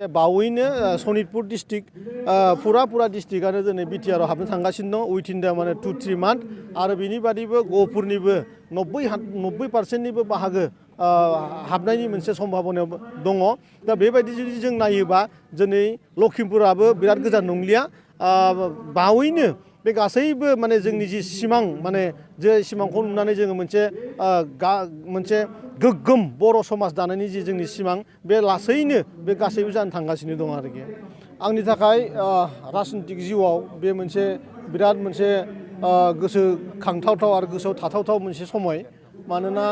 बावैनो सनितपुर डिस्ट्रिक्ट पुरा डिस्ट्रिक्टआनो दिनै बिटिआरआव हाबनो थांगासिनो दं उइथिन दा माने 2-3 मान्थ आरो बिनि बादैबो गहपुरनिबो 90% बाहागो हाबनायनि मोनसे सम्भाबनायाव दङ। दा बेबायदि जुदि जों नायोबा दिनै लखिमपुराबो बिराद गोजान नंलिया बावैनो बे गासैबो माने जोंनि जि सिमां माने जे सिमांखौ नुनानै जोङो मोनसे गोग्गोम बर' समाज दानायनि जि जोंनि सिमां बे लासैनो बे गासैबो जानो थांगासिनो दं आरोखि। आंनि थाखाय राजनितिक जिउआव बे मोनसे बिराद मोनसे गोसोखांथावथाव आरो गोसोआव थाथावथाव मोनसे समय। मानोना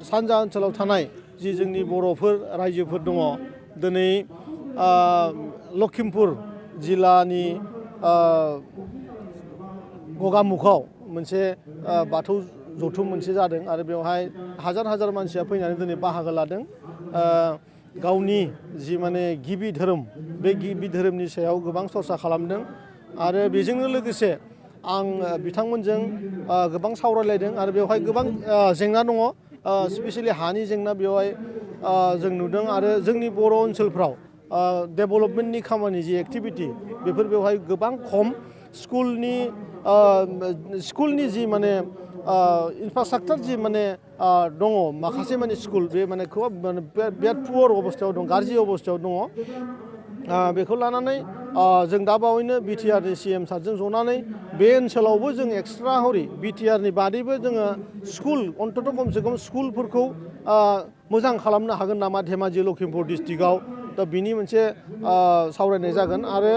सानजा ओनसोलाव थानाय जि जोंनि बर'फोर रायजोफोर दङ दिनै लखिमपुर जिल्लानि गगामुखआव मोनसे बाथौ जथुम मोनसे जादों आरो बेवहाय हाजार मानसिया फैनानै दिनै बाहागो लादों। गावनि जि माने गिबि धोरोम बे गिबि धोरोमनि सायाव गोबां सरसा खालामदों आरो बेजोंनो लोगोसे आं बिथांमोनजों गोबां सावरायलायदों आरो बेवहाय गोबां जेंना दङ स्पेसियेलि हानि जेंना बेवहाय जों नुदों आरो जोंनि बर' ओनसोलफ्राव डेभेलपमेन्टनि खामानि जि एक्टिभिटि बेफोर बेवहाय गोबां खम स्कुलनि जि माने इनफ्रास्ट्राक्चार जि माने दङ माखासे माने स्कुल बे माने खोब माने बिराद पुवर अबस्थायाव दं गाज्रि अबस्थायाव दङ। बेखौ लानानै जों दा बावैनो बिटिआरनि CM सारजों जनानै बे ओनसोलावबो जों एक्सट्रा हरि बिटिआरनि बादैबो जोङो स्कुल अन्तत' खमसे खम स्कुलफोरखौ मोजां खालामनो हागोन नामा धेमाजि लखिमपुर डिस्ट्रिक्टआव दा बिनि मोनसे सावरायनाय जागोन आरो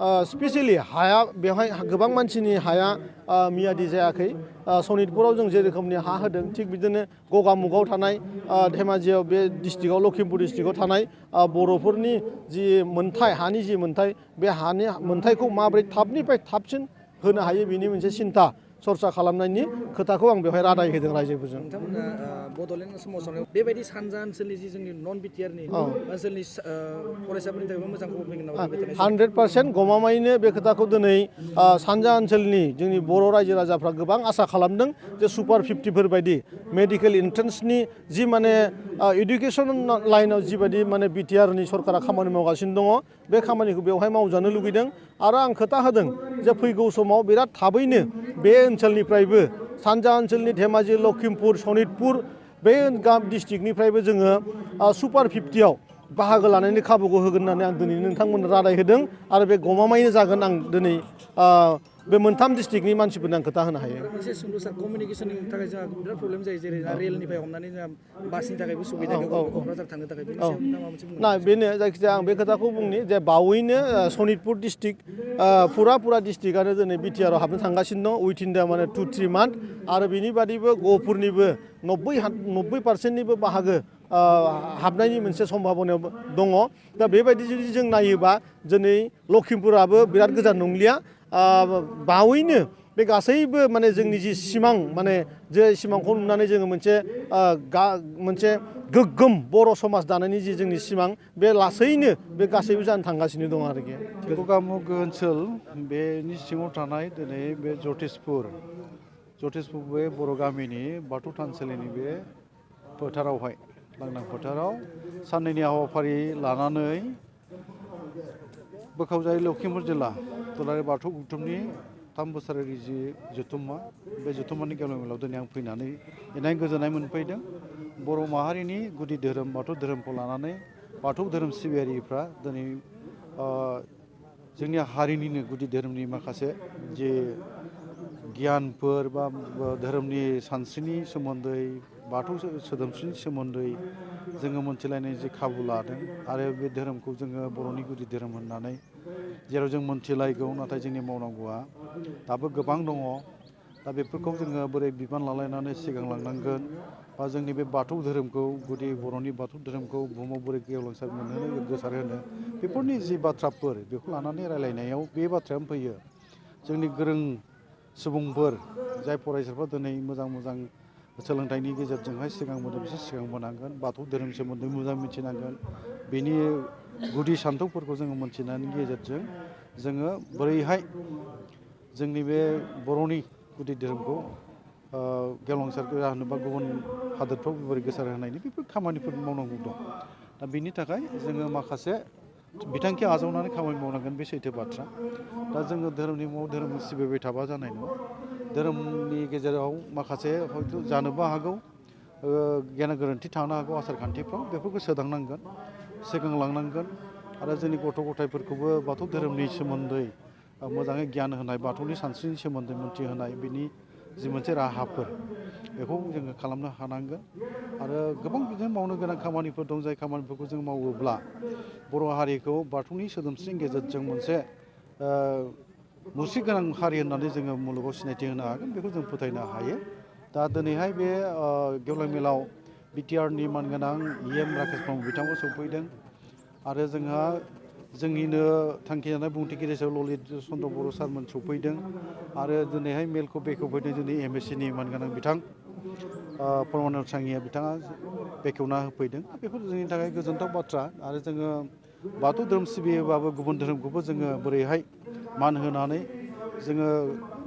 स्पेसियेलि हाया बेवहाय गोबां मानसिनि हाया मियादि जायाखै। सनितपुराव जों जे रोखोमनि हा होदों थिग बिदिनो गगामुखआव थानाय धेमाजियाव बे डिस्ट्रिक्टआव लखिमपुर डिस्ट्रिक्टआव थानाय बर'फोरनि जि मोनथाय हानि जि मोनथाय बे हानि मोनथायखौ माबोरै थाबनिफ्राय थाबसिन होनो हायो बिनि मोनसे सिन्था सरसा खालामनायनि खोथाखौ आं बेवहाय रादाय होदों रायजोफोरजों। नोंथांमोना बड'लेण्ड सोमावसारनायाव बेबायदि सानजा ओनसोलनि जि जोंनि नन बिटिआरनि ओनसोलनि फरायसाफोरनि थाखायबो मोजां खबर फैगोन नामा? 100% गमामायैनो बे खोथाखौ दिनै सानजा ओनसोलनि जोंनि बर' रायजो राजाफ्रा गोबां आसा खालामदों जे सुपार 50फोर बायदि मेडिकेल एन्ट्रेन्सनि जि माने इडुकेसन लाइनाव जिबायदि माने बिटिआरनि सरकारा खामानि मावगासिनो दङ बे खामानिखौ बेवहाय मावजानो लुगैदों आरो आं खोथा होदों जे फैगौ समाव बिराद थाबैनो बे ओनसोलनिफ्रायबो सानजा ओनसोलनि धेमाजि लखिमपुर सनितपुर बे डिस्ट्रिक्टनिफ्रायबो जोङो सुपार 50आव बाहागो लानायनि खाबुखौ होगोन होननानै आं दिनै नोंथांमोननो रादाय होदों आरो बे गमामायैनो जागोन आं दिनै बे मोनथाम डिस्ट्रिक्टनि मानसिफोरनो आं खोथा होनो हायो। मोनसे सोंलु सार कमिउनिकेसननि थाखाय जोंहा बिराद प्रब्लेम जायो जेरै रेलनिफ्राय हमनानै जोंहा बासनि थाखायबो सुबिदा गैया क'क्राझार थांनो थाखाय बेनि सायाव नोंथाङा माबा मोनसे बुंनो ना बेनो जायखिजाया आं बे खोथाखौ बुंनि जे बावैनो सनितपुर डिस्ट्रिक्ट पुरा डिस्ट्रिक्टआनो दिनै बिटिआरआव हाबनो थांगासिनो दं उइथिन दा माने 2-3 मान्थ आरो बिनि बादैबो गहपुरनिबो 90% बाहागो हाबनायनि मोनसे सम्भाबनायाव दङ। दा बेबायदि जुदि जों नायोबा दिनै लखिमपुराबो बिराद गोजान नंलिया बावैनो बे गासैबो माने जोंनि जि सिमां माने जे सिमांखौ नुनानै जोङो मोनसे गोग्गोम बर' समाज दानायनि जि जोंनि सिमां बे लासैनो बे गासैबो जानो थांगासिनो दं आरोखि। गगामुख ओनसोल बेनि सिङाव थानाय दिनै बे जतेसपुर बे बर' गामिनि बाथौ थानसालिनि बे फोथारावहाय लांदां फोथाराव साननैनि हाबाफारि लानानै बोखावजाय लखिमपुर जिल्ला दुलाराय बाथौ गौथुमनि 3 बोसोरारि जि जथुम्मा बे जथुम्मानि गेवलां दिनै आं फैनानै इनाय गोजोननाय मोनफैदों। बर' माहारिनि गुदि धोरोम बाथौ धोरोमखौ लानानै बाथौ धोरोम सिबियारिफ्रा दिनै जोंनि हारिनिनो गुदि धोरोमनि माखासे जे गियानफोर बा धोरोमनि सानस्रिनि सोमोन्दै बाथौ सोदोमस्रिनि सोमोन्दै जोङो मोनथिलायनाय जि खाबु लादों आरो बे धोरोमखौ जोङो बर'नि गुदि धोरोम होननानै जेराव जों मोनथिलायगौ नाथाय जोंनि मावनांगौआ दाबो गोबां दङ। दा बेफोरखौ जोङो बोरै बिबान लालायनानै सिगांलांनांगोन बा जोंनि बे बाथौ धोरोमखौ गुदि बर'नि बाथौ धोरोमखौ बुहुमाव बोरै गेवलांसार मोनहोनो गोसार होनो बेफोरनि जि बाथ्राफोर बेखौ लानानै रायलायनायाव बे बाथ्रायानो फैयो। जोंनि गोरों सुबुंफोर जाय फरायसाफ्रा दिनै मोजां सोलोंथाइनि गेजेरजोंहाय सिगांबोदों बिसोर सिगांबोनांगोन बाथौ धोरोम सोमोन्दै मोजां मिथिनांगोन बेनि गुदि सान्थौफोरखौ जोङो मोनथिनायनि गेजेरजों जोङो बोरैहाय जोंनि बे बर'नि गुदि धोरोमखौ गेवलांसार होनो बा गुबुन हादोरफ्राव बोरै गोसार होनायनि बेफोर खामानिफोर मावनांगौ दं। दा बिनि थाखाय जोङो माखासे बिथांखि आजावनानै खामानि मावनांगोन बे सैथो बाथ्रा दा जोङो धोरोमनि मुङाव धोरोम सिबिबाय थाबा जानाय नङा धोरोमनि गेजेराव माखासे हयथ' जानोबो हागौ गेना गोरोन्थि थानो हागौ आसार खान्थिफ्राव बेफोरखौ सोदांनांगोन सिगांलांनांगोन आरो जोंनि गथ' गथायफोरखौबो बाथौ धोरोमनि सोमोन्दै मोजाङै गियान होनाय बाथौनि सानस्रिनि सोमोन्दै मिथिहोनाय बिनि जि मोनसे राहाफोर बेखौ जोङो खालामनो हानांगोन आरो गोबां बिदिनो मावनो गोनां खामानिफोर दं जाय खामानिफोरखौ जों मावोब्ला बर' हारिखौ बाथौनि सोदोमस्रिनि गेजेरजों मोनसे मुस्रि गोनां हारि होननानै जोङो मुलुगाव सिनायथि होनो हागोन बेखौ जों फोथायनो हायो दा दिनैहाय बे गेवलां मेलाव बिटिआरनि मानगोनां EM राकेश ब्रह्म बिथांखौ सौफैदों आरो जोंहा जोंनिनो थांखि जानाय बुंथिगिरि सायाव ललित चन्द्र बर' सारमोन सौफैदों आरो दिनैहाय मेलखौ बेखेवफैदों जोंनि MSc नि मानगोनां बिथां परमानन्द सांगिया बिथाङा बेखेवना होफैदों बेफोर जोंनि थाखाय गोजोनथाव बाथ्रा आरो जोङो बाथौ धोरोम सिबियोबाबो गुबुन धोरोमखौबो जोङो बोरैहाय मान होनानै जोङो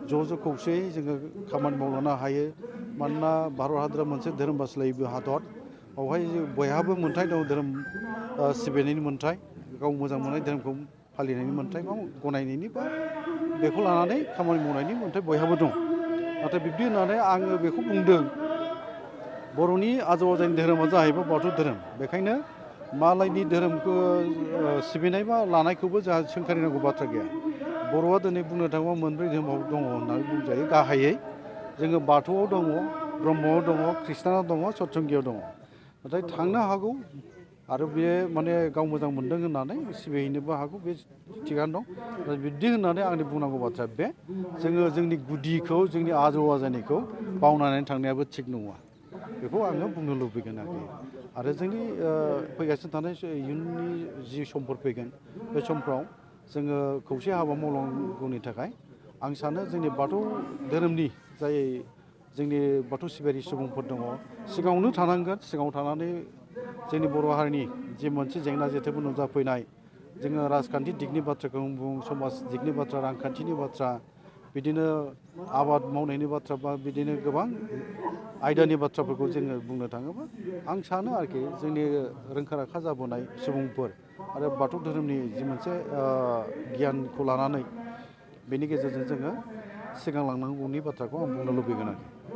ज' खौसेयै जोङो खामानि मावलांनो हायो मानोना भारत हादरा मोनसे धोरोम बास्लायबो हादर बावहाय बयहाबो मोन्थाय दं धोरोम सिबिनायनि मोन्थाय गाव मोजां मोननाय धोरोमखौ फालिनायनि मोन्थाय बा गनायनायनि बा बेखौ लानानै खामानि मावनायनि मोन्थाय बयहाबो दं नाथाय बिब्दि होननानै आङो बेखौ बुंदों बर'नि आजौ आजैनि धोरोमा जाहैबाय बाथौ धोरोम बेखायनो मालायनि धोरोमखौ सिबिनाय बा लानायखौबो जोंहा सोंखारिनांगौ बाथ्रा गैया बर'आ दिनै बुंनो थाङोबा मोनब्रै धोरोमाव दङ होननानै बुंजायो गाहायै जोङो बाथौआव दङ ब्रह्मआव दङ ख्रिस्टानाव दङ सतसंगियाव दङ नाथाय थांनो हागौ आरो बे माने गाव मोजां मोनदों होननानै सिबिहैनोबो हागौ बे थिगानो दं बिदि होननानै आंनि बुंनांगौ बाथ्राया बे जोङो जोंनि गुदिखौ जोंनि आजौ आजैनिखौ बावनानै थांनायाबो थिग नङा बेखौ आङो बुंनो लुबैगोन आरो जोंनि फैगासिनो थानाय इयुननि जि समफोर फैगोन बे समफ्राव जोङो खौसे हाबा मावलांगौनि थाखाय आं सानो जोंनि बाथौ धोरोमनि जाय जोंनि बाथौ सिबियारि सुबुंफोर दङ सिगाङावनो थानांगोन सिगाङाव थानानै जोंनि बर' हारिनि जि मोनसे जेंना जेथोफोर नुजाफैनाय जोङो राजखान्थि दिगनि बाथ्राखौ बुं समाज दिगनि बाथ्रा रांखान्थिनि बाथ्रा बिदिनो आबाद मावनायनि बाथ्रा बा बिदिनो गोबां आयदानि बाथ्राफोरखौ जोङो बुंनो थाङोबा आं सानो आरोखि जोंनि रोंखा राखा जाबोनाय सुबुंफोर आरो बाथौ धोरोमनि जि मोनसे गियानखौ लानानै बेनि गेजेरजों जोङो सिगांलांनांगौनि बाथ्राखौ आं बुंनो लुबैगोन आरोखि